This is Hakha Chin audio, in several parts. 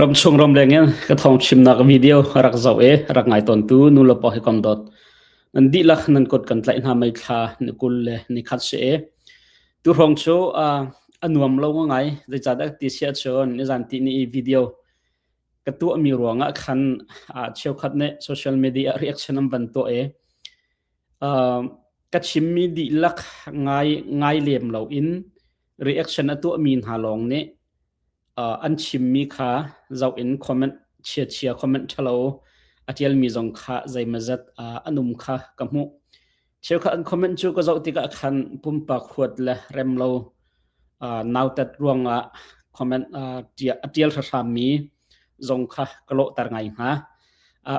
Ramchung ramleng in ka thawng chimnak video rak zoh i rak ngai tawntu nulepa hi kom dawt. Nan dihlak nan kut kan tlaih hna mei thla ni 20 le ni khat si i tu hrawng cu a nuam lo ngai zeicahdah ti si ahcun nizan ti ni i video ka tuahmi ruangah khan cheukhat nih social media reaction an van tuah i ka chimmi dihlak ngai ngai lem loin reaction a tuahmi hna lawng nih an chimmi kha zoh in comment chia-chia comment ṭhalo a ṭialmi zong kha zeimawzat an um kha ka hmuh. Cheukhat an comment cu ka zoh tikah khan pumpak huat le remlo nautat ruangah comment a ṭial hrahrammi zong kha ka lawhter ngai hna.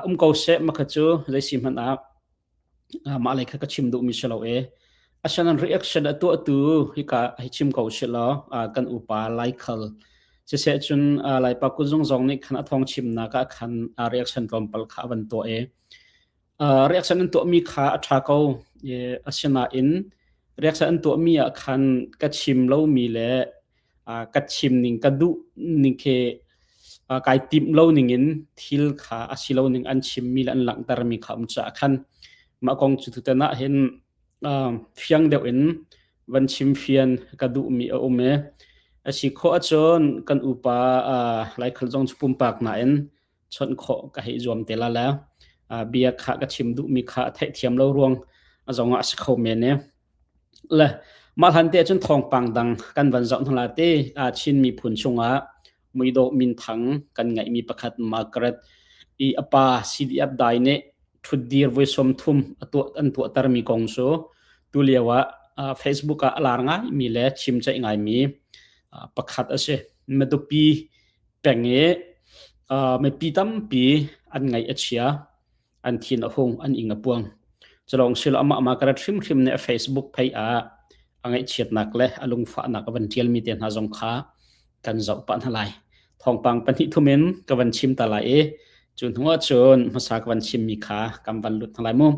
Um ko seh makha cu zeisi hmanh ah mah lei kha ka chim duhmi si lo e. Asinain reaction a tuahtu hika hi chim ko si law kan upa Laikhal siseh cun Laipa kuzung zong nih khan a thawng chimnak ah khan reaction tlawmpal kha a van tuah e. Reaction an tuahmi kha a ṭha ko. Asinain reaction an tuahmi ah khan ka chim lomi le ka chim ning ka duh ning khi kai timh lo ning in thil kha a si lo ning an chimmi le an langhtermi kha um caah khan mah kong cu tutan ah hin fiang deuh in van chim fian ka duhmi a um i a si khawh ahcun kan upa Laikhal zong cu pumpak nain chawnh khawh ka hei zuam te la le bia kha ka chim duhmi kha a theihthiam lo ruang zong ah a si kho men i Le mah hlan te cun thawngpang dang kan van zoh hna la te Chin miphun chungah muidawh minthang kan ngeihmi pakhat Margaret i a pa CDF dai nih ṭhutdir voi 30 a tuah an tuahtermi kong cu tulio ah Facebook ah a lar ngaimi le chimceih ngaimi pakhat a si. Matupi peng i mipi tampi an ngaih a chia. An thin a hung, an ing a puang. Culawng silo amah Margaret hrimhrim nih a Facebook phei ah a ngaihchiatnak le a lungfahnak a van ṭialmi te hna zong kha kan zoh pah hna lai. Thawngpang pahnih thum in ka van chim ta lai i cu hnu ah cun hmasa ka van chimmi kha kan van lut hna lai mu.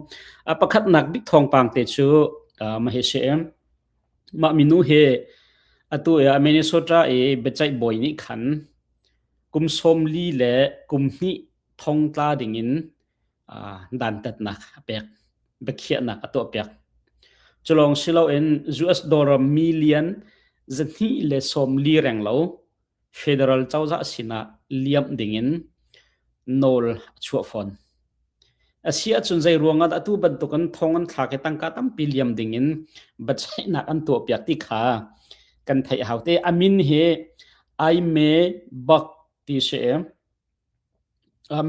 A pakhatnak bik thawngpang te cu mah hi si mah minu hi atu i Minnesota i biaceih bawi nih khan kum 40 le kum hnih thongtla dingin dantatnak a pek, biakhiahnak a tuahpiak. Culawng si loin US dollar million 240 reng lo federal cozah sinah liamh dingin nawl a chuah fawn. A si ahcun zei ruangah dah atu bantukin thong an thlak i tangka tampi liam dingin biaceihnak an tuahpiak ti kha kan theih hau te. A min hi Aime Bak ti si.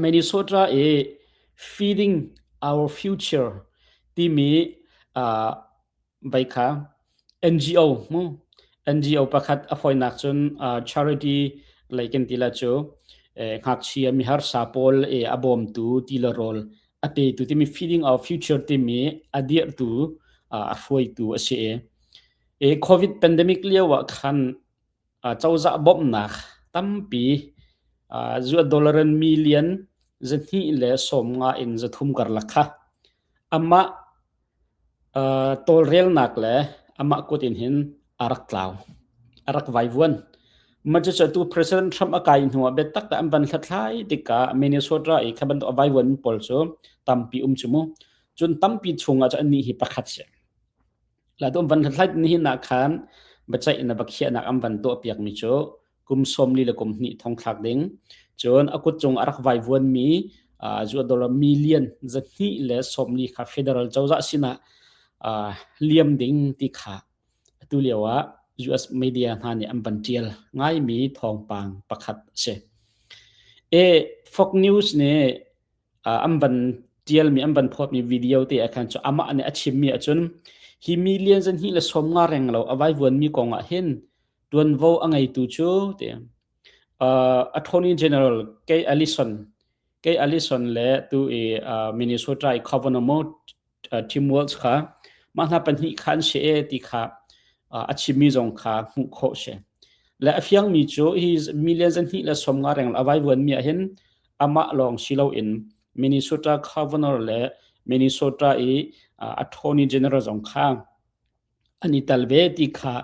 Minnesota i Feeding Our Future timi vai kha NGO mu NGO pakhat a fawinak cun charity lei kan ti la cu ngakchia miharsa pawl i a bawmtu ti le rawl a petu timi Feeding Our Future timi a dirhtu a hruaitu a si i COVID pandemic lio ah khan Cozah bawmhnak tampi dollar in million 250 in 300 karlak kha amah tawlrelnak le amah kut in hin a rak tlau, a rak vaivuan. Mah cucu atu President Trump a kai hnu ah biatak te an van hlathlai tikah Minnesota i kha bantuk a vaivuan pawl cu tampi um cu mu. Cun tampi chungah cun anih hi pakhat si. La tu van hlathlai nihin ah khan biaceih na biakhiahnak an van tuahpiakmi cu kum 40 le kum hnih thong thlak ding. Cun a kut cung a rak vaivuanmi zu dollar million 240 kha federal cozah sinah liam ding ti kha atu lio ah US media hna nih an van tial ngaimi thawngpang pakhat a si. E Fox News nih an van tialmi an van phawtmi video te ah khan cu amah nih a chimmi ahcun hi million zan hi le 50 reng lo a vaivuanmi kong ah hin tuanvo a ngeitu cu ti attorney general Kay Ellison Kay Ellison le tu i Minnesota i Governor Mo Tim Walz kha mah hna pahnih kha an si e ti kha a chimmi zong kha hmuh khawh si. Le a fiangmi cu hi million zan hnih le 50 reng a vaivuanmi ah hin amah lawng si loin Minnesota Governor le Minnesota i Attorney General zong kha an i tel ve ti kha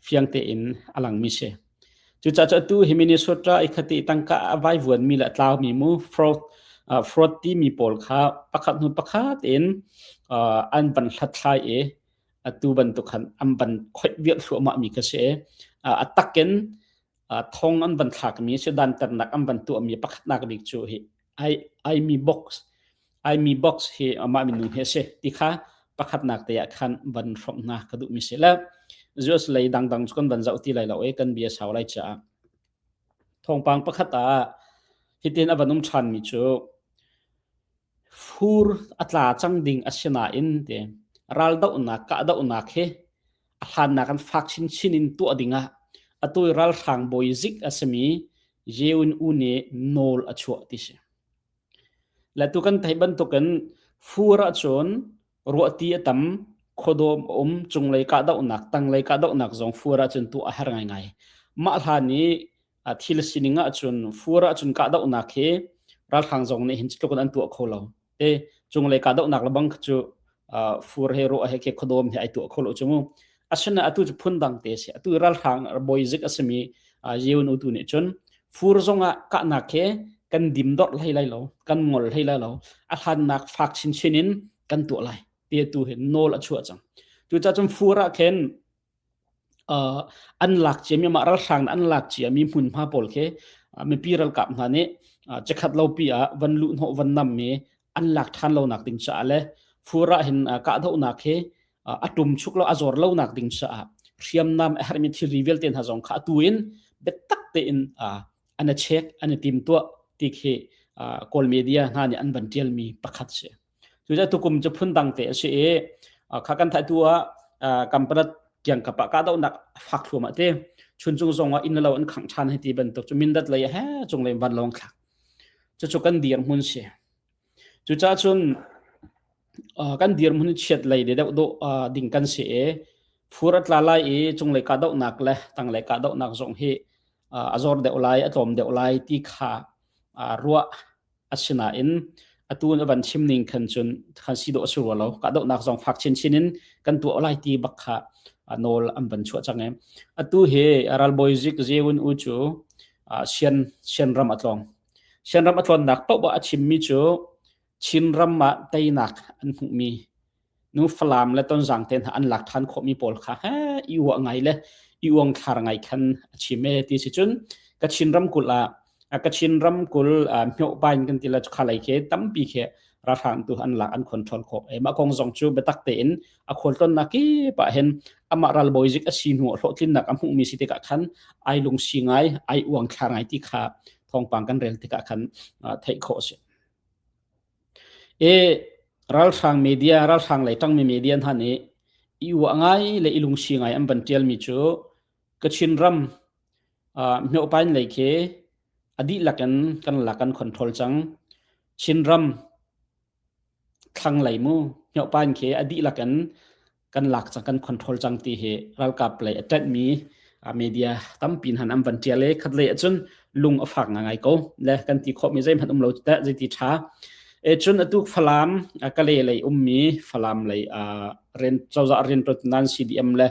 fiang tein a langmi si. Cucaah cu atu hi Minnesota i khati tangka a vaivuanmi le a tlaumi mu fraud fraud timi pawl kha pakhat hnu pakhat in an van hlathlai i atu bantuk khan an van khoih vial thluahmah mi kha si. A takin thong an van thlakmi si dantatnak an van tuahmi pakhatnak bik cu hi Aimi box Aimi box hi amah minung hi a si ti kha pakhatnak te ah khan van hrawmh hna ka duhmi si le US lei dangdang cu kan van zoh ti lai lo i kan bia sau lai caah thawngpang pakhat ah hitin a van um ṭhanmi cu Fur a tla cang ding a si nain ti raldohnak kahdohnak hi a hlannak an fak chinchin in tuah dingah atu i ralhrang bawi zik a simi Yeun U nih nawl a chuah ti si. Le tu kan theih bantukin fur ahcun ruahti a tam, khuadawm a um, cunglei kahdohnak, tanglei kahdohnak zong fur ahcun tuah a har ngaingai. Mah hlan i thil sining ahcun fur ahcun kahdohnak hi ralhrang zong nih hin tluk in an tuah kho lo. Te cunglei kahdohnak le bang cu fur he ruah he ke khuadawm he ai tuah kho lo cu mu. Asinain atu cu phundang te si. Atu ralhrang bawizik a simi Yeun utu nih cun fur zong ah kahnak he kan dim dor hlei lai lo, kan ngol hlei lai lo. A hlannak fak chinchin in kan tuah lai. Ti tu hi nawl a chuah cang. Cucaah cun fur ah khin an lak ciami mah ralhrang an lak ciami hmunhma pawl khi mipi ralkap hna nih chikkhat lopi ah van luh hnawh van nam i an lak ṭhan lonak ding caah le fur ah hin kahdohnak hi a ṭum chuk lo a zor lonak ding caah hriamnam a herhmi thilri vialte hna zong kha atu in biatak tein an i check an i timtuah ti khi Kawl media hna nih an van ṭialmi pakhat si. Cucaah tukum cu phundang te a si i kha kan thai tu ah Kamparat kiangkap ah kahdohnak a fak thluahmah te. Chuncung zong ah inn le lo an khangh ṭhan hei ti bantuk cu Mindat lei he cunglei vanlawng thlak. Cucu kan dirhmun si. Cucaah cun kan dirhmun chiat lei de deuh dawh ding kan si i fur a tla lai i cunglei kahdohnak le tanglei kahdohnak zong hi a zor deuh lai, a tlawm deuh lai ti kha ruah Asinain atu na van chim ning khan cun khan si dawh a si rua lo. Kahdohnak zong fak chinchin in kan tuah lai ti bak kha nawl an van chuah cang i atu hi ralbawi zik Zewun U cu Sian Sian ram a tlawng. Sian ram a tlawnnak paoh ah a chimmi cu Chinram ah teinak an hmuhmi nu Falam le Tonzang te hna an lak ṭhan khawhmi pawl kha he i uah ngai le i uangthlar ngai khan a chim e ti si cun Kachin ramkulh ah Kachin ramkulh Myohpain kan ti la kha lei khi tampi khi ralhrang tu an lak an control khawh e mah kong zong cu biatak tein a khualtlawnnak kip ah hin amah ralbawi zik a si hnu hlawhtlinnak a hmuhmi si tikah khan ai lungsi ngai ai uangthlar ngai ti kha thawngpang kan rel tikah khan theih khawh a si. I ralhrang media, ralhrang lei ṭangmi media hna nih i uah ngai le i lungsi ngai an van ṭialmi cu Kachin ram Myopain lei khi a dihlak in kan lak kan control cang. Chinram thlanglei mu Myopain khi a dihlak in kan lak cang kan control cang ti hi ralkap lei a ṭanhmi media tampi hna an van ṭial i khat lei ahcun lung a fak ngai ko le kan ti khawhmi zeihmanh um lo teh zeiti ṭha e cun atu Falam Kale lei ummi Falam lei rian cozah rianṭuan nan CDM le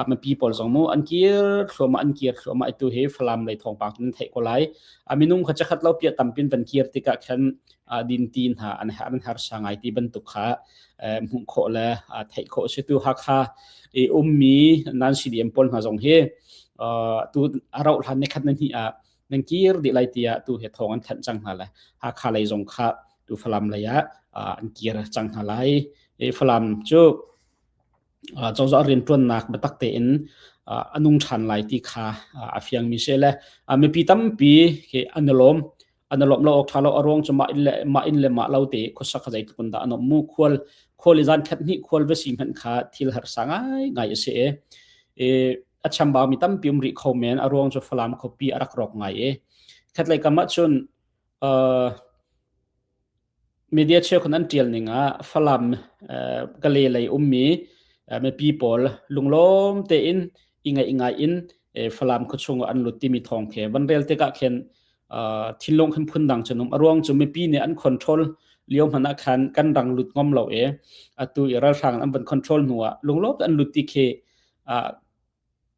mipi pawl zong mu an kir thluahmah an kir thluahmah itu hi Falam lei thawngpang nan theih ko lai minung kha chakhat lo pia tampin van kir tikah khan dinti hna an an harsa ngai ti bantuk kha hmuh khawh le theih khawh si tu Hakha i ummi nan CDM pawl hna zong hi tu a rauh hlan ni khat na hnih ah nan kir dih lai tiah tu he thawng an thanh cang hna le Hakha lei zong kha tu Falam lei ah an kir cang hna lai i Falam cu cozah rianṭuannak biatak tein a nung ṭhan lai ti kha a fiangmi si le mipi tampi khi an i lawm an i lawmh lo awk ṭha lo a ruang cu mah inn le mah inn le mah lo te khuasak kha zeitluk in dah an um mu khual khual i zan khat hnih khual va si hmanh kha thil harsa ngai ngai a si i a chambau mi tampi um rih kho men a ruang cu Falam khuapi a rak rawk ngai i khatlei kam ah cun Media cheukhat an ṭial ning ah Falam Kale lei ummi mipi pawl lunglawm tein i ngaih ngai in Falam khuachung ah an lut timi thawng khi van rel tikah khin thinlung khin phundang cun um. A ruang cu mipi nih an control lio hmanh ah khan kan rang lut ngam lo i atu i ralhrang an van control hnu ah lunglawm an lut ti khi.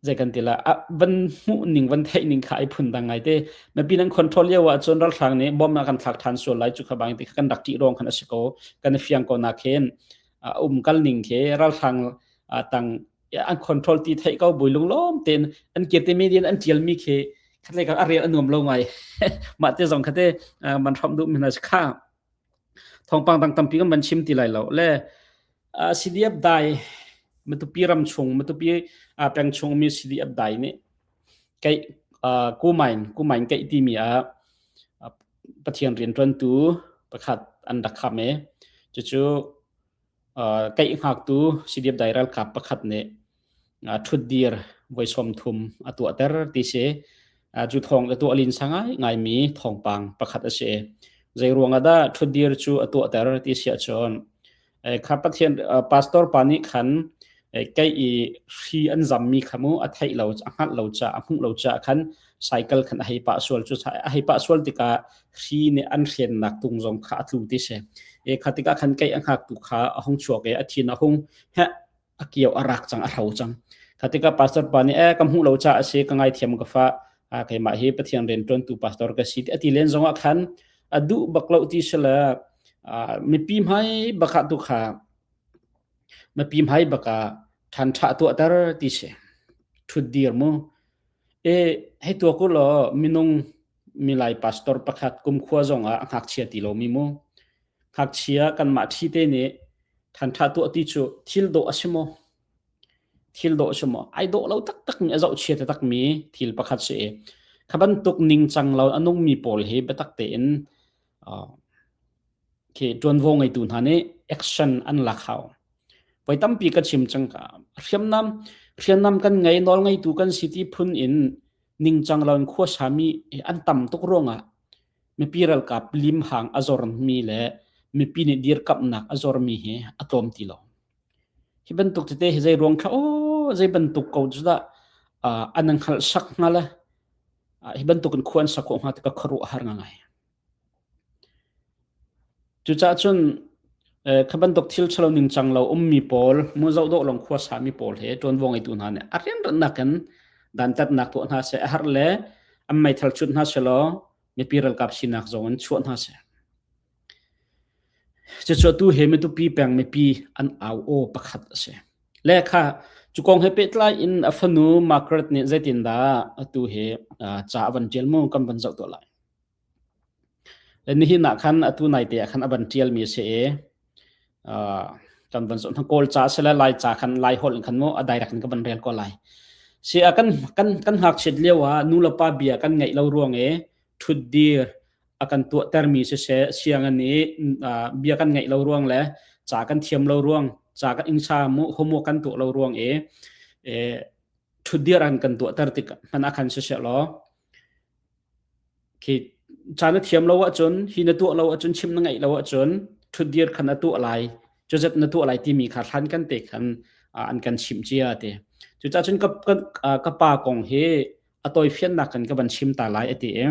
Zei kan ti la van hmuh ning van theih ning kha ai phun dang ngai te. Mipi nan control lio ah cun ralhrang nih bomb a kan thlak than sual lai cu kha bang ti kan rak ṭih rong khan a si ko. Kan i fiang ko na khin um kal ning khi ralhrang tang an control ti theih ko bui lunglawm tein an kir te media an tial mi khi khatlei ka a rel a nuam lo ngai. Mah te zong khate man hram duh mi hna kha. Thawngpang dang tampi kan van chim ti lai lo. Le CDF dai Matupi ram chung Matupi peng chung mi CDF dai nih kei kumain kumain keih timi ah Pathian rianṭuantu pakhat an rak kham i cucu keih hngaktu CDF dai ralkap pakhat nih ṭhutdir voi 30 a tuahter ti si. Cu thawng a tuah linsa ngaingaimi thawngpang pakhat a si. Zei ruang ah dah ṭhutdir cu a tuahter ti si ahcun kha Pathian pastor pa nih khan kei i hri an zammi kha mu a theih lo a hngalh lo ca a hmuh lo ca khan cycle khan a hei pah sual cu a hei pah sual tikah hri nih an hrennak tung zong kha a tlu ti si. E kha tikah khan kei a hngaktu kha a hung chuak i a thin a hung he a kio a rak cang a hro cang kha tikah pastor pa nih eh ka hmuh lo ca a si ka ngaithiam ka fa keimah hi Pathian rian ṭuantu pastor ka si ti a ti len zongah khan a duh bak lo ti si le mipi hmai bakah tu kha mipi hmai bakah ṭhan ṭha tuahter ti si ṭhut dir mu e hei tua ku law minung milai pastor pakhat kumkhua zongah a ngakchia ti lo mi mu Ngakchia kanmah ṭhi te nih ṭhanṭha tuah ti cu thil dawh a si maw? Thil dawh a si maw? Ai dawh lo taktakmi, a zohchia taktakmi thil pakhat si i kha bantuk ningcang lo a nungmi pawl hi biatak tein uh, khi ṭuanvo ngeitu hna nih action an lak hau. Voi tampi ka chim cang ka hriamnam hriamnam kan ngei nawl ngeitu kan si ti phun in ningcang lo in khuasami an tam tuk ruangah Mipi ralkap limhang a zormi le mipi nih dirkamhnak a zormi hi a tlawm ti lo. Hi bantuk tete hi zei ruang kha aw zei bantuk ko cu dah an hngalh sak hnga le hi bantuk in khua an sak khawh hnga ti ka khuaruah har ngai. Cucaah cun kha bantuk thil ṭhalo ningcang lo ummi pawl, mu zoh dawh lawng khua sami pawl he ṭuanvo ngeitu hna nih a rianrannak in dantatnak tuah hna seh, a har le an meithal chut hna selaw mipi ralkap sinak zong in chuah hna seh. Cucu atu he Matupi peng mipi an au aw pakhat a si. Le kha cu kong he pehtlai in a fanu Margaret nih zeitindah atu he ca a van ṭial mu kan van zoh tuah lai. Nihin ah khan atu naite ah khan a van ṭialmi a si i kan van zoh hna Kawl ca a si le Lai ca khan Lai holh in khan mu a direct in ka van rel ko lai. Si ah kan kan kan ngakchiat lio ah nu le pa bia kan ngaih lo ruang i ṭhutdir a kan tuahtermi siseh sianginn i bia kan ngaih lo ruang le ca kan thiam lo ruang ca kan ingsa mu homework kan tuah lo ruang i ṭhutdir an kan tuahter tik hmanh ah khan siseh law Khi ca na thiam lo ahcun, hi na tuah lo ahcun, chim na ngaih lo ahcun, ṭhutdir kha na tuah lai, cuzat na tuah lai timi kha hlan kan te khan an kan chimh cia ti. Cucaah cun ka, ka, ka pa kong hi a tawifiannak kan ka van chim ta lai a ti i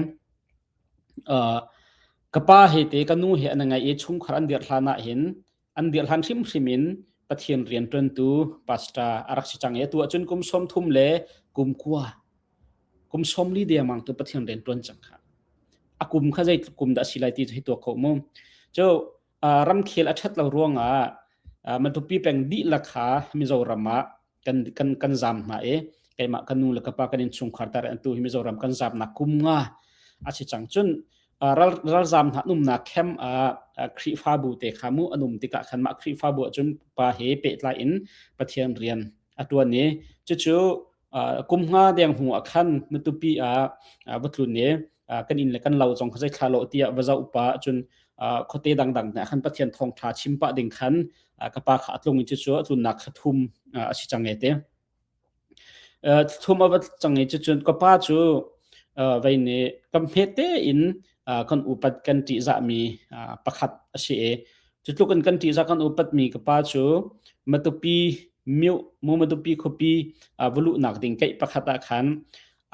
uh, ka pa he te ka nu he an ngai i chungkhar an dirh hlan ah hin an dirh hlan hrimhrim in Pathian rian ṭuantu pastor a rak si cang i atu ahcun kum 30 le kum kua kum 40 dengmang tu Pathian rian ṭuan cang kha. A kum kha zei kum dah si lai ti cu hi tuak kho mu. Cu ramkhel a ṭhat lo ruangah Matupi peng dihlak kha Mizoram ah kan kan kan zam hna i keimah ka nu le ka pa kan innchungkhar tar an tu hi Mizoram kan zamnak kum nga a si cang cun ral ralzam hna umnak camp ah Khrihfabu te kha mu an um tikah khan mah Khrihfabu ahcun pa he pehtlai in Pathian rian a tuan i cucu kum nga deng hnu ah khan Matupi ah va tlun i kan inn le kan lo zong kha zei thla lo tiah va zoh pa cun khuate dangdang hna khan Pathian thawngtha chim pah ding khan ka pa kha a tlung i cucu a tlunnak kha thum a si cang e te. Thum a va cang i cucun ka pa cu vei nih kam hmete in kan upat kan ṭihzahmi pakhat a si i cu tluk in kan ṭihzah kan upatmi ka pa cu Matupi myo mu Matupi khuapi va luhnak ding keih pakhat ah khan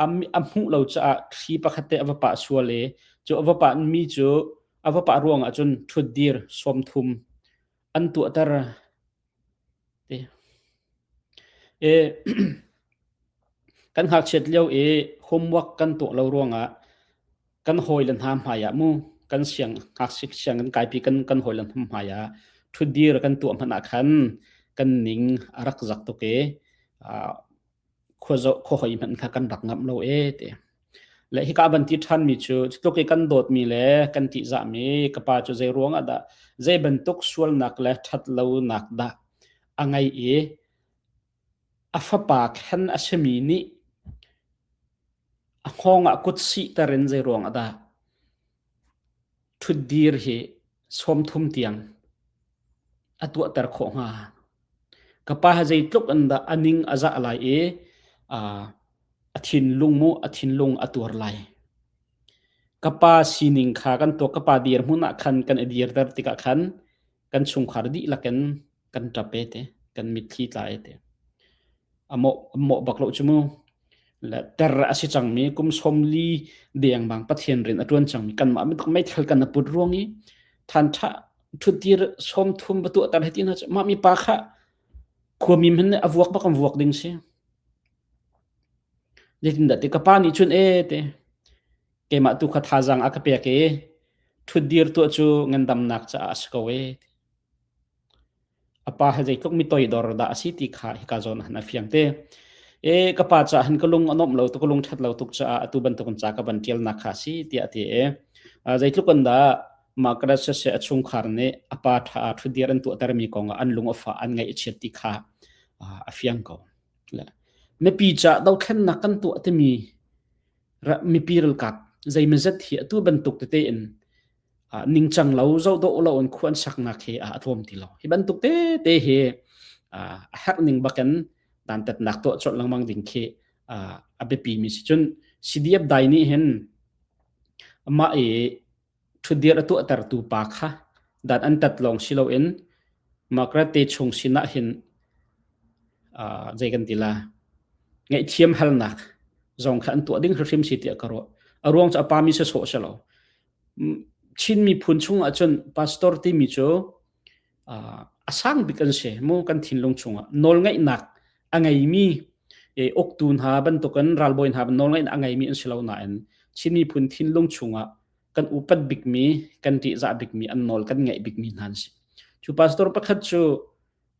a hmuh lo caah thli pakhat te a va pah sual i cu a va pah mi cu a va pah ruangah cun ṭhutdir 30 an tuahter ti. E. Kan ngakchiat lio i homework kan tuah lo ruangah kan hawile hna hmai ah mu kan siang ngakchia siang kan kaipi kan kan hawile hna hmai ah ṭhutdir kan tuah hmanh ah khan kan ning a rak zak tuk i khua khua hoi hmanh kha kan rak ngamh lo e ti. Le hika van ti ṭhanmi cu cutluk i kan dawtmi le kan ṭihzahmi ka pa cu zei ruangah dah zei bantuk sualnak le ṭhatlonak dah a ngei i a fapa khen a simi nih a hngawng ah kut sihter in zei ruangah dah ṭhutdir hi 30 tiang a tuahter khawh hnga? Ka pa hi zeitluk in dah a ning a zah lai i a thinlung mu a thinlung a tuar lai. Ka pa sining kha kan tuak ka pa dirhmun ah khan kan i dirter tikah khan kan chungkhar dihlak in kan ṭap e te kan mitthli tla e te. A mawh a mawh bak lo cu mu. Le ter a si cangmi kum 40 dengmang Pathian rian a ṭuan cangmi kanmah meithal kan a put ruang i than ṭha ṭhutdir 30 va tuahter he ti hna cu mah mi pa kha khuami hmanh nih a vuak bak an vuak ding si. Zeitindah ti ka pa nih cun e te keimah tu kha thazaang a ka pek i ṭhutdir tuah cu ngandamnak caah a si ko e. A pa he zeitluk mi toidor dah a si ti kha hika zawn ah hin a fiang te. E ka pa caah hin ka lung a nuamh lo tuk, ka lung ṭhat lo tuk caah atu bantukin ca ka van ṭialnak kha a si tiah a ti i zeitluk in dah Margaret siseh a chungkhar nih a pa ṭha ṭhutdir an tuahtermi kong ah an lung a fah, an ngaih a chiat ti kha a fiang ko. Mipi caah dothlennak kan tuah timi mipi ralkap zeimazet hi atu bantuk tete in ningcang lo zohdawh lo in khua an saknak hi a tlawm ti lo. Hi bantuk tete hi a herh ning bakin dantatnak tuah colh lengmang ding khi a biapi mi si. Cun CDF dai nih hin mah i ṭhutdir a tuahtertu pa kha dan an tat lawng si loin Margaret te chung sinah hin zei kan ti la ngaihthiam halnak zong kha an tuah ding hrimhrim si tiah ka ruah. A ruang cu a pa mi sawsawh si lo. Chin miphun chungah cun pastor timi cu a sang bik an si mu kan thinlung chungah nawlngeihnak a ngeimi uktu hna bantukin ralbawi hna nawlngeihnak a ngeimi an si lo nain Chin miphun thinlung chungah kan upat bikmi kan ṭihzah bikmi an nawl kan ngaih bikmi hna an si. Cu pastor pakhat cu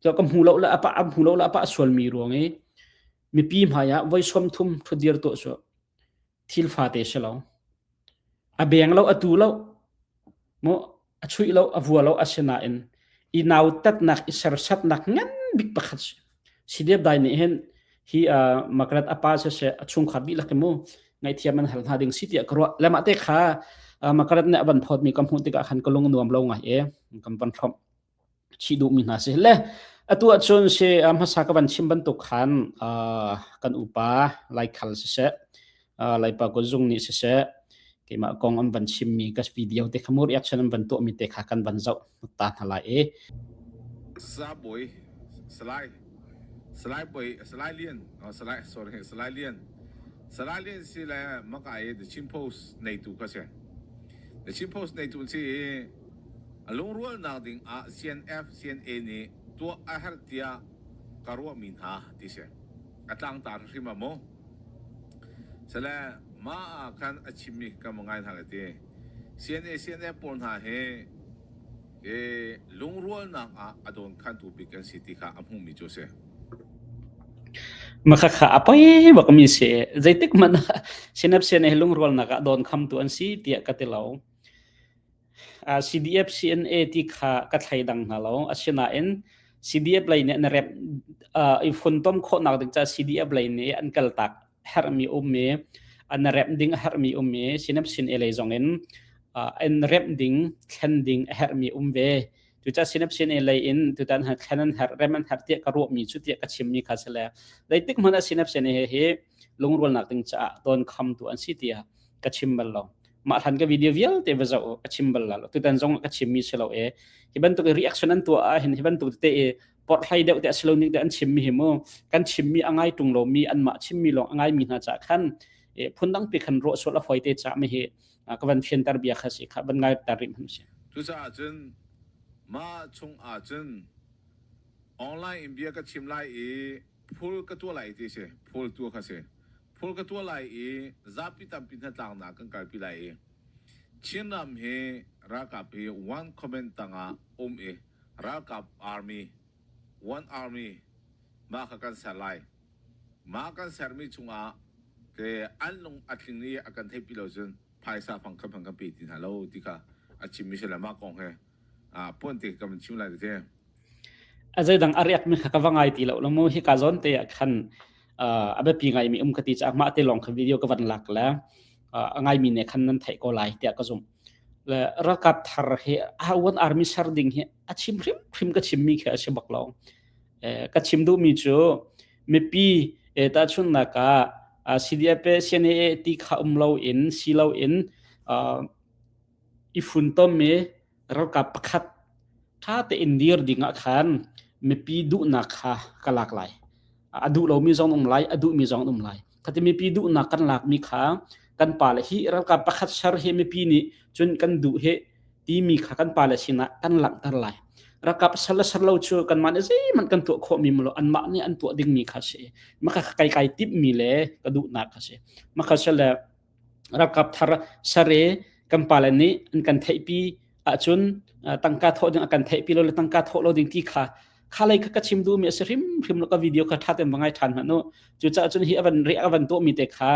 ka hmu lo le apa a hmu lo le apa sualmi ruang i mipi hmai ah voi 30 ṭhudir tuah su thil fate si lo. A beng lo, a tu lo, mu a chuih lo, a vua lo asinain i nautatnak, i sersatnak ngan bik pakhat si. Sidiap dai nih hin hi uh, Margaret apa siseh a chungkhar dihlak mu ngaihthiam an hal hna ding si tiah ka ruah. Le mah te kha uh, Margaret nih a van phawtmi ka hmuh tikah khan ka lung nuam lo ngai e kan van hrawmh. chih duhmi hna si le atu ahcun si hmasa ka van chim bantuk khan kan upa Laikhal siseh Laipa Kuzung nih siseh keimah kong an van chimmi ka video te kha mu reaction an van tuahmi te kha kan van zoh ta hna lai i Sabawi Salai Salai Bawi Salai Lian oh Salai sorry Salai Lian Salai Lian si le maka i The Chin Post neitu kha si The Chin Post neitu si i A lungrualnak ding ah CNF, CNA nih tuah a herh tiah ka ruahmi hna ti si. A tlangtar hrim ah mu. Sale mah ah khan a chimmi kan va ngai hna le ti. CNA, CNF pawl hna hi hi lungrualnak ah a dawnkhantu bik an si ti kha a hmuhmi cu a si. Makhakha a poi bakmi si. Zeitik hmanh ah CNF, CNA hi lungrualnak ah dawnkhamtu an si tiah ka ti lo. CDF CNA ti kha ka thleidang hna lo. Asinain CDF lei nih an rep i funtom khawhnak ding caah CDF lei nih an kaltak herhmi um i an remh ding a herhmi um i CNF CNA lei zong in an remh ding thlen ding a herhmi um ve. Cucaah CNF CNA lei in tutan thlen an herh rem an herh tiah ka ruahmi cu tiah ka chimmi kha si le zeitik hmanh ah CNF CNA hi lungrualnak ding caah don khamtu an si tiah ka chim bal lo. Mah hlan ka video vialte va zoh ka chim bal la lo. Tutan zong ka chimmi si lo e. Hi bantuk reaction an tuah ah hin hi bantuk te i porhlai deuh te a si lo ning te an chimmi hi mu kan chimmi a ngai tung lomi anmah chimmi lawng a ngaimi hna ca khan e phundang pi khan ruah sual a foi te ca mi hi ka van fianter bia kha si kha van ngai tar rih hman si. Cucaah cun mah chung ah cun online in bia ka chim lai i phul ka tuah lai ti si phul tu kha si. Phul ka tuah lai i zapi tampi hnatlaknak kan kalpi lai i Chinram hi ralkap hi one comment tangah um i ralkap army one army mah kha kan ser lai. Mah kan sermi chungah ke an lung a tling i a kan theihpi lo cun phaisa fang khat hmanh kan pe ti hna lo ti kha a chimmi si le mah kong he puan te kan chim lai te. A zeidang a riak mi kha ka va ngai ti lo mu hi ka zawn te ah khan a biapi ngai mi um ka ti caah mah te lawng kha video ka van lak le a ngai mi ne khan nan theih ko lai tiah ka zumh. Le ralkap thar hi one army ser ding hi a chim hrim hrim ka chim mi khi a si bak lo. Ka chim duh mi cu mipi tahchunhnak ah CDF CNA ti kha um lo in si lo in i funtom i ralkap pakhat ṭha tein dir ding ah khan mipi duhnak kha ka lak lai. A duh lomi zong um lai, a duhmi zong um lai. Khati mipi duhnak kan lakmi kha kan pale hi ralkap pakhat ser hi mipi nih cun kan duh hi timi kha kan pale sinah kan langhter lai. Ralkap ser le ser lo cu kanmah nih zeihmanh kan tuah khawhmi maw anmah nih an tuah dingmi kha si. Maka kai kai timhmi le ka duhnak kha si. Maka le ralkap thar sare kan pale nih an kan theihpi ahcun tangka thawh ding a kan theihpi lo le tangka thawh lo ding ti kha kha lei kha ka chim duhmi a si hrimhrim lo ka video kha ṭha tein va ngai ṭhan hmanh u. Cucaah cun hi a van re a van tuahmi te kha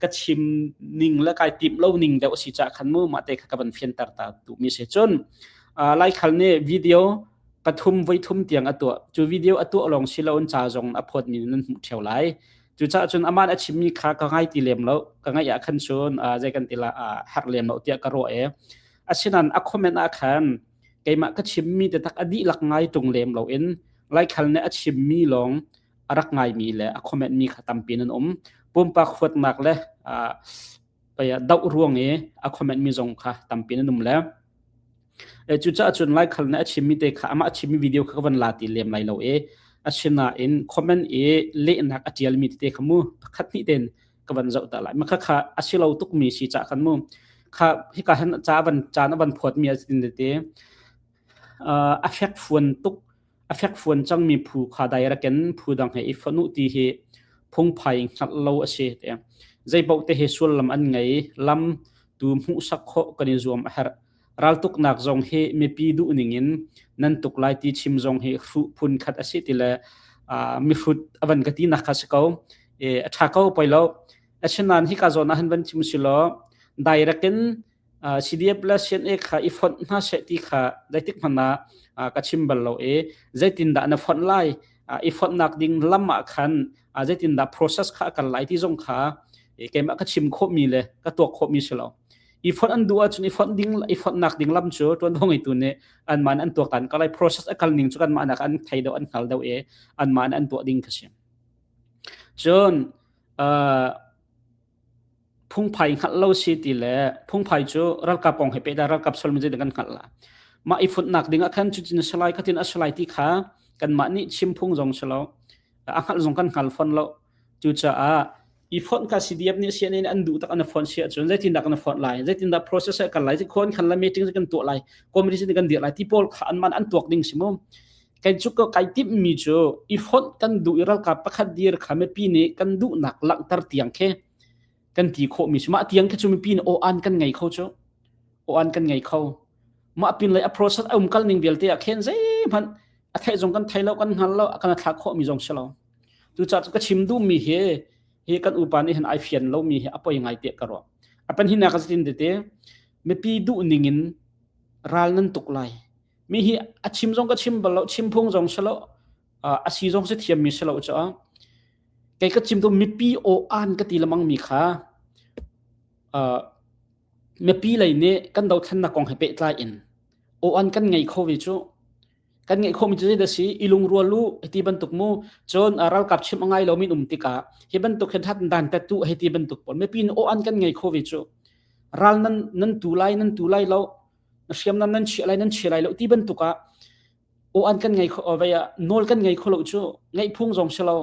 ka chim ning le kai timh lo ning deuh a si caah khan mu mah te kha ka van fianter ta duhmi si. Cun Laikhal nih video pathum voi thum tiang a tuah. Cu video a tuah lawng si loin ca zong a phawtmi nan hmuh ṭheo lai. Cucaah cun amah a chimmi kha ka ngai ti lem lo. Ka ngaih ah khan cun zei kan ti la herh lem lo tiah ka ruah i asinain a comment ah khan keimah ka chimmi taktak a dihlak ngai ṭung lem loin Laikhal nih a chimmi lawng a rak ngaimi le a comment mi kha tampi nan um. Pumpak huatnak le doh ruang i a comment mi zong kha tampi nan um le cucaah cun Laikhal nih a chimmi te kha amah a chimmi video kha ka van la ti lem lai lo i asinain comment i lehnak a ṭialmi tete kha mu pakhat hnih tein ka van zoh ta lai. Mah kha a si lo tukmi si cah khan mu kha hika hin ca van caan a van phawtmi a tin tete a fekfuan tuk a fekfuan cangmi phu kha direct in phu dang he i fonh u ti hi phungphai hngalh lo a si te. Zeipaoh te hi sullam an ngei lam tu hmuhsak khawh kan i zuam a herh. Raltuknak zong hi mipi duh ning in nan tuk lai ti chim zong hi hruh phun khat a si ti le mihrut a van ka ti nak kha si ko. A ṭha ko poi lo. Asinain hika zawn ah hin van chim si law direct in CDF le CNA kha i fonh hna seh ti kha zeitik hmanh ah ka chim bal lo i zeitindah na fonh lai i fonhnak ding lam ah khan zeitindah process kha a kal lai ti zong kha keimah ka chim khawhmi le ka tuak khawhmi si lo. I fonh an duh ahcun i fonh ding i fonhnak ding lam cu ṭuanvo ngeitu nih anmah nih an tuaktan ko lai process a kal ning cu kanmah nak an thei deuh an hngal deuh i anmah nih an tuah ding kha si. Cun phungphai hngalh lo si ti le phungphai cu ralkap kong he pehtlai ralkap solmi zeidah kan hngalh la. Mah i funhnak ding ah khan cutin a si lai khatin a si lai ti kha kanmah nih chim phung zong si lo a hngalh zong kan hngal fawn lo. Cucaah i fonh kha CDF nih CNN an duh tak an fonh si ahcun zeitindah kan fonh lai zeitindah process kan lai khuan khan la meeting kan tuah lai committee kan dir lai ti pawl kha an man an tuak ding si mu kai cu ka kai timh mi cu i fonh kan duh i ralkap pakhat dir kha mipi nih kan duhnak langhter tiang khi kan ti khawh mi si mah tiang khi cu mipi nih aw an kan ngei kho cu aw an kan ngei kho mah pin lei a process a um kal ning vialte ah khen zeihmanh a theih zong kan thei lo kan hngal lo kan thlak khawh mi zong si lo cucaah cu ka chim duh mi hi hi kan upa nih hin ai fian lo mi hi a poi ngai te ka ruah a pan hinak ka tin tete mipi duh ning in ral nan tuk lai mi hi a chim zong ka chim bal lo chim phung zong si lo a si zong si thiam mi si lo cha kei ka chim tu mipi aw an ka ti lamang mi kha mipi lei nih kan dothlennak kong he pehtlai in aw an kan ngei kho ve cu kan ngeih khawhmi cu zeidah si i lungrual u hiti bantuk mu cun ralkap chim a ngai lomi um tikah hi bantuk hin hat dan tet tu hiti bantuk pawl mipi nih aw an kan ngei kho ve cu ral nan nan tu lai nan tu lai lo hriamnam nan chia lai nan chia lai lo ti bantuk ah aw an kan ngei kho vai ah nawl kan ngei kho lo cu ngeih phung zong si lo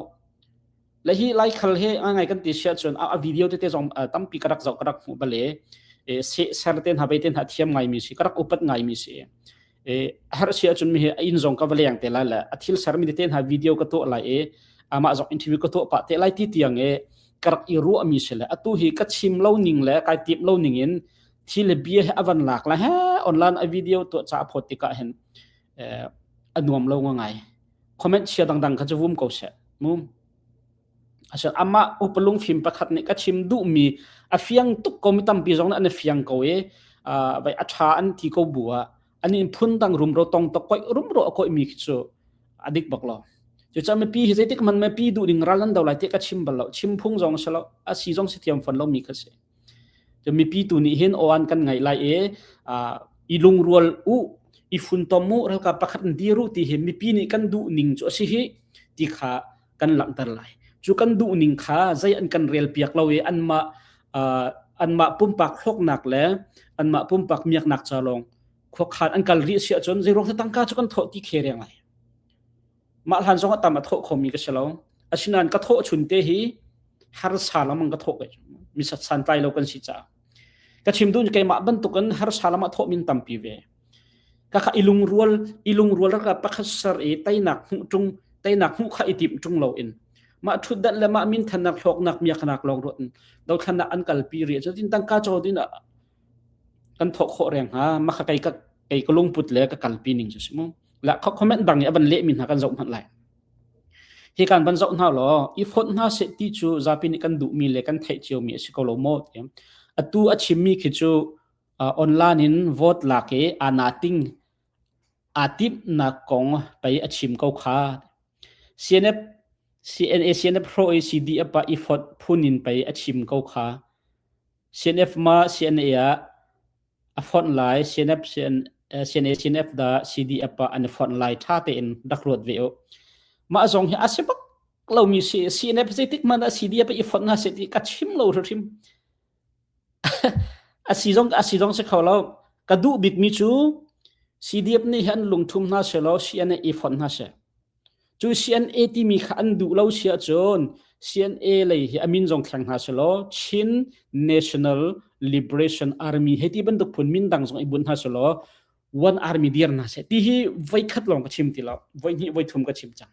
Le hi Laikhal he ngai kan ti sia cun a video tete zong tampi ka rak zoh ka rak hmuh bale se ser te hna bei te hna thiam ngai mi si ka rak upat ngai mi si e har sia cun mi he a inn zong ka va leng te lai le a thil ser mi te hna video ka tuah lai e amah zong interview ka tuah pah te lai ti tiang e. ka rak i ruahmi si le atu hi ka chim lo ning le kai timh lo ning in thi le bia he avan lak la he online a video tuah ca phot tikah hin a nuam lo ngai comment chia dangdang kha chu vum ko seh mu Asal amah upalung fim pakhat nih ka chim duhmi a fiang tuk ko mi tampi zong nih an fiang ko i vai a ṭha an ti ko bu ah an in phun dang rumro tong to koi rumro a koi mi khi cu a dik bak lo. Cucaah mipi hi zeitik man mipi duh ding ral an do lai ti ka chim bal lo. Chim phung zong si lo, a si zong si thiam fon lo mi kha si. Cu mipi tu nih hin aw an kan ngaih lai i i lungrual u, i funtom u, ralkap pakhat in dir u ti hi mipi nih kan duh ning cu a si hi ti kha kan langhter lai. Cu kan duh ning kha zei an kan rel piak lo i anmah anmah pumpak hlawknak le anmah pumpak miaknak ca lawng khuakhan an kal rih si ahcun zeiruang tangka cu kan thawh ti khe reng ai. Mah hlan zong ah tam a thawh khomi ka si lo. Asinain ka thawh chun te hi harsa lamang ka thawh kai. Mi santlai lo kan si caah. Ka chim duh keimah bantukin harsa lam ah thawh min tampi ve. Ka kha ilungrual ilungrual rak pakhat ser i teinak hmuh ṭung teinak hmuh kha i timh ṭung lo in mah ṭhutdan le mah minthannak hlawknak miaknak lawng ruat in dothlannak an kalpi rih cu tin tangka caw din ah kan thawh khawh reng hnga mah kha kei ka kei ka lungput le ka kalpi ning cu si mu la comment dang i a van lehmi hna kan zoh hmanh lai hi kan van zoh hna law i fonh hna seh ti cu zapi nih kan duhmi le kan theih ciomi a si ko lo maw ti atu a chimmi khi cu online in vote lak i aa ting aa timhnak kong pei a chim ko kha. CNF CNA CNF hrawh i CDF ah i fonh phun in pei a chim ko kha. CNF ma CNA ah a fonh lai CNF CNA CNF dah CDF ah an i fonh lai ṭha tein rak ruat ve u. Mah zong hi a si bak lomi si CNF zeitik hmanh ah CDF i fonh hna seh ti ka chim lo hrimhrim. A si zong a si zong si kho lo. Ka duh bikmi cu CDF nih hin lungthum hna selaw CNA i fonh hna seh. Cu CNA timi kha an duh lo si ahcun CNA lei hi a min zong thleng hna selaw Chin National Liberation Army hei ti bantuk phun min dang zong i bunh hna selaw One Army dir hna seh. Ti hi voikhat lawng ka chim ti lo. Voihnih voithum ka chim cang.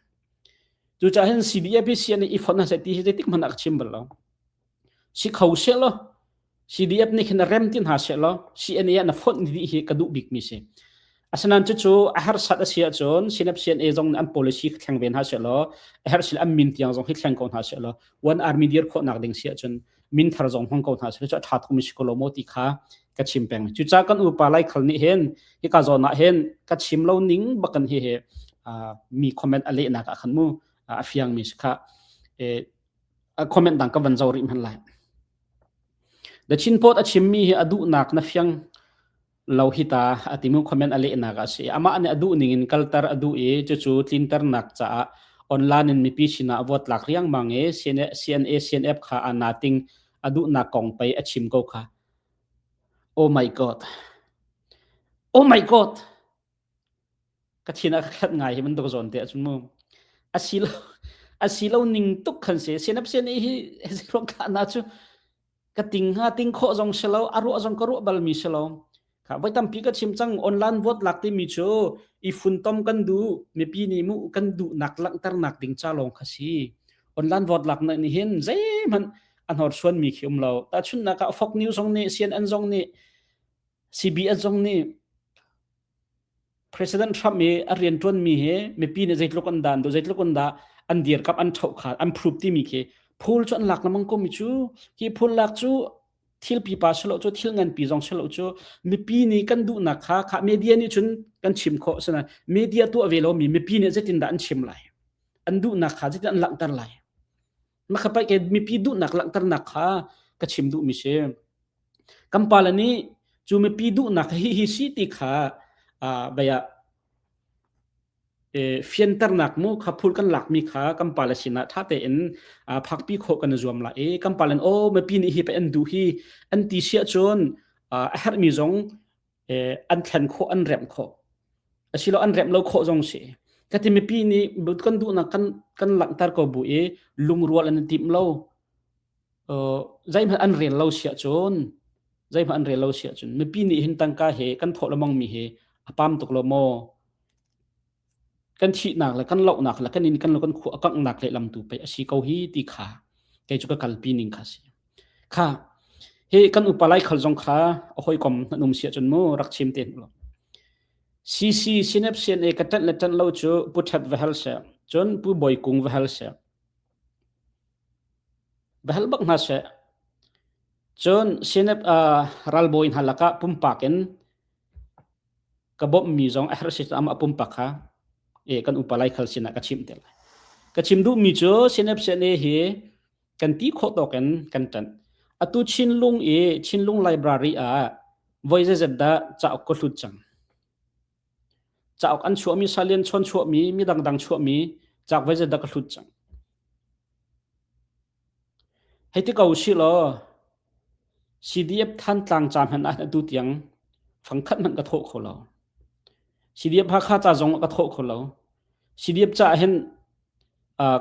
Cucaah hin CDF hi CNA i fonh hna seh ti hi zeitik hmanh ah ka chim bal lo. Si kho sehlaw CDF nih khin rem ti hna sehlaw CNA ah na fonh dih hi ka duh bikmi si. Asinain cucu a harsat a si ahcun CNF CNA zong nih an policy thleng ve hna sehlaw a herh sile an min tiang zong hi thleng ko hna sehlaw one army dir khawhnak ding si ahcun min thar zong hmang ko hna sehlaw cu a ṭha tukmi si ko lo maw ti kha ka chim peng. Cucaah kan upa Laikhal nih hin hika zawn ah hin ka chim lo ning bakin hi hi mi comment a lehnak ah khan mu a fiangmi si kha comment dang ka van zo rih hmanh lai. The Chin Post a chimmi hi a duhnak na fiang lo hi ta a timu comment a lehnak a si. Amah nih a duh ning in kalter a duh i cucu tlinternak caah online in mipi sinah vote lak riangmang i CNA CNF kha a nating a duhnak kong pei a chim ko kha. Oh my god. Oh my god. Ka thin a ka khat ngai hi bantuk zawn te ahcun mu. A si lo a si lo ning tuk khan si. CNF CNA hi ruang na cu ka ting hnga ting khawh zong si lo a ruah zong ka ruah bal mi si lo. Kha voi tampi ka chim cang online vote lak timi cu i funtom kan duh mipi nih mu kan duhnak langhternak ding ca lawng kha si. Online vote lak nih hin zeihmanh a hnorsuan mi khi um lo. Tahchunhnak ah Fox News zong nih CNN zong nih CBS zong nih President Trump i a rianṭuanmi hi mipi nih zeitluk an dah an duh, zeitluk an dah an dirkamh, an ṭhoh kha, an prove timi khi phul cu an lak lengmang komi cu hi phul lak cu thil pipa si lo cu thil nganpi zong si lo cu mipi nih kan duhnak kha kha media nih cun kan chim khawh asinain media tuah ve lomi mipi nih zeitindah an chim lai an duhnak kha zeitin an langhter lai Mah kha paih ke mipi duhnak langhternak kha ka chim duhmi si. Kan pale nih cu mipi duhnak hi hi si ti kha vai ah fianternak mu kha phul kan lakmi kha kan pale sinah ṭha tein phakpi khawh kan i zuam lai i kan pale aw mipi nih hi pei an duh hi an ti si ahcun a herhmi zong an thlen khawh an remh khawh asilo an remh lo khawh zong si ka ti mipi nih kan duhnak kan kan langhter ko bu i lungrual an timh lo zeihmanh an rel lo siah cun zeihmanh an rel lo siah cun mipi nih hin tangka he kan thawh lemang mi hi a pam tuk lo maw Kan thihnak le kan lohnak le kan inn kan lo kan khua a kanghnak lehlam tu pei a si ko hi ti kha. Kei cu ka kalpi ning kha si. Kha hi kan upa lai khal zong kha a hawikom nan um si ahcun mu rak chim te hnu. CC Sinep CNA ka ṭanh le ṭanh lo cu Pu Ṭhat va hal seh, cun Pu Bawi Kung va hal seh. Va hal bak hna seh. Cun Sinep uh, ralbawi hna lakah pumpak in ka bawmhmi zong a herh si amah pumpak kha e kan upa lai khal sinah ka chimh te lai. Ka chim duhmi cu Sinep CNA hi kan ti khawh tawk in kan ṭanh. Atu Chinlung i Chinlung Library ah voi zeizat dah cauk ka hlut cang. Cauk an chuahmi salian chawn chuahmi mi dangdang chuahmi cauk voi zeizat dah ka hlut cang. Hei ti ko si law CDF Thantlang ca hmanh ah atu tiang fangkhat hmanh ka thawh kho lo. CDF Hakha ca zong ah ka thawh kho lo. CDF ca ah hin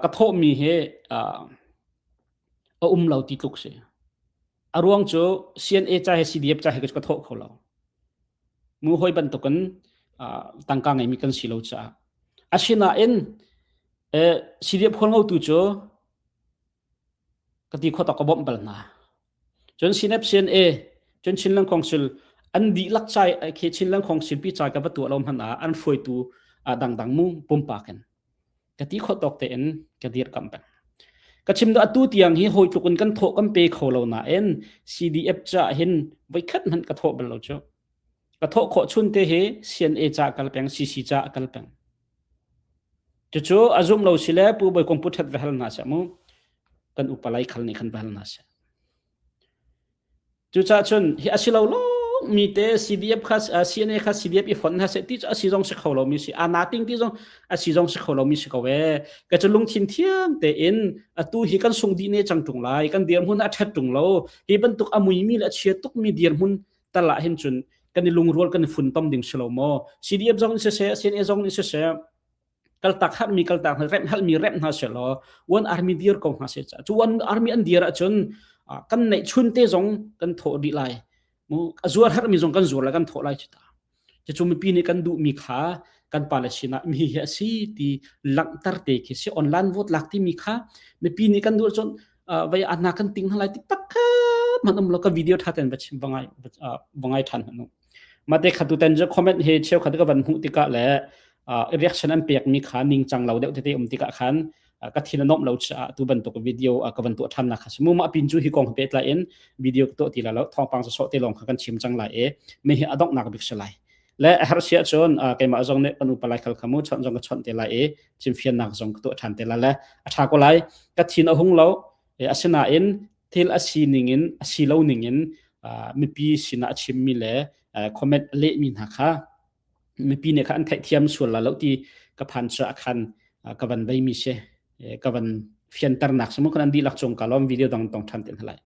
ka thawhmi hi a um lo ti tluk si. A ruang cu CNA ca he CDF ca he ka thawh kho lo. Mu hoi bantukin tangka ngeimi kan si lo caah. Asinain CDF khualngotu cu ka ti khawh tawk ka bawmh bal hna. Cun CNF CNA cun Chinland Council an dihlak cai khi Chinland Council pi cai ka va tuah lo hmanh ah an hruaitu dangdang mu pumpak in ka ti khawh tawk tein ka dirkamh peng. Ka chim dah atu tiang hi hawi tluk in kan thawh kan pe kho lo nain CDF ca hin voikhat hmanh ka thawh bal lo cu. Ka thawh khawh chun te hi CNA ca kal peng CC ca kal peng. Cucu a zum lo si le Pu Bawi Kung Pu Ṭhat va hal hna seh mu. Kan upa lai khal nih khan va hal hna seh. Cucaah cun hi a si lo mi te CDF kha CNA kha CDF i fonh hna seh ti cu a si zong si kho lo mi si. A na ting ti zong a si zong si kho lo mi si ko ee. Ka cu lungthin thiang tein atu hi kan sung dih ne cang ṭung lai. Kan dirhmun a ṭhat ṭung lo. Hi bantuk a muimi le a chia tuk mi dirhmun tal ah hin cun kan i lungrual kan i funtom ding si lo maw CDF zong in siseh CNA zong in siseh kaltak harmi kaltak hna remh halmi remh hna seh law one army dir ko hna seh cu one army an dir ahcun kan neih chun te zong kan thawh dih lai mu a zuar harmi zong kan zuar lai kan thawh lai cu ta Cucu mipi nih kan duhmi kha kan pale sinah mi hi a si ti langhter te khi si online vote lak timi kha mipi nih kan duh cun vai ana kan ting halai ti pakhat man um lo ka video tha ten va chim va ngai va ngai than hanu mate khatu ten je comment he cheu khat ka van hmuh tikah le reaction an pek mi kha ning chang lo deuh tete um tikah khan ka thin a nomh lo caah tu bantuk video ka van tuah than nak kha si mu ma pin cu hi kong pe tlai in video to ti la lo thawngpang so te long kha kan chim cang lai e me hi adok nak bik se lai le a har sia chun keimah zong nih kan upa lai khal khamu chon zong ka chon te lai e chimfian nak zong ka tuah than te la le a tha ko lai ka thin a hung lo asinain thil a si ning in a si lo ning in mipi sinah a chimmi le comment a lehmi hna kha mipi nih kha an theihthiam sual la lo ti ka phan cu a khan ka van veimi si ka van fianternak si mu kan an dihlak cung ka lawm video dang tong than te hna lai.